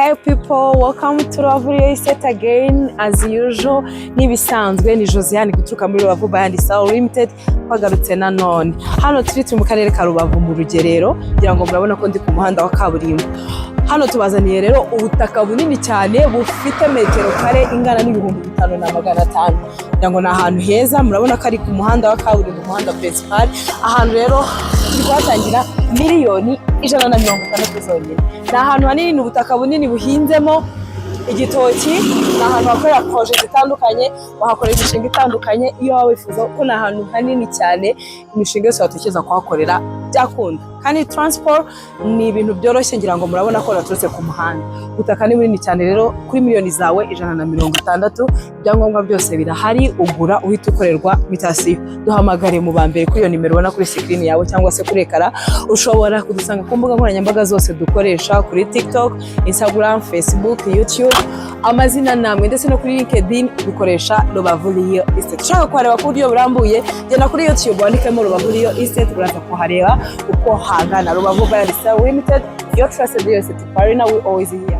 Hey people, welcome to Rubavu Real Estate again. As usual, n'ibisanzwe, ni Josiane guturuka muri Rubavu Buy and Sell Limited. Twagarutse nanone. Hano turi mu karere ka Rubavu, mu Rugerero, kugira ngo murabona ko ndi ku muhanda wa kaburimbo. Hano tubazaniye rero ubutaka bunini cyane bufite metero kare ingana n'5500. Kugira ngo ni ahantu heza, murabona ko ari ku muhanda wa kaburimbo, umuhanda principal. Ahantu rero turi kuhatangira miliyoni 160 zonyine. Ni ahantu hanini, ni ubutaka bunini buhinzemo igitoki, ni ahantu hakorera projet zitandukanye, wahakorera imishinga itandukanye iyo waba wifuza, ko ni ahantu hanini cyane, imishinga yose watekereza kuhakorera byakunda. Kandi transport ni ibintu byoroshye, ngira ngo murabona ko naturutse ku muhanda. Ubutaka ni bunini cyane rero, kuri miliyoni zawe 160, ibyangombwa byose birahari, ugura uhita ukorerwa mutation. Duhamagare mu ba mbere kuri iyo nimero ubona kuri screen yawe cyangwa se kuri écran. Ushobora kudusanga ku mbuga nkoranyambaga zose dukoresha, kuri TikTok, Instagram, Facebook, YouTube, amazina namwe, ndetse no kuri LinkedIn dukoresha Rubavu Real Estate. Ushaka kuhareba ku buryo burambuye, genda kuri YouTube wandikemo Rubavu Real Estate, uraza kuhareba uko hangana. Rubavu Buy and Sell Limited, your trusted real estate partner, we always here.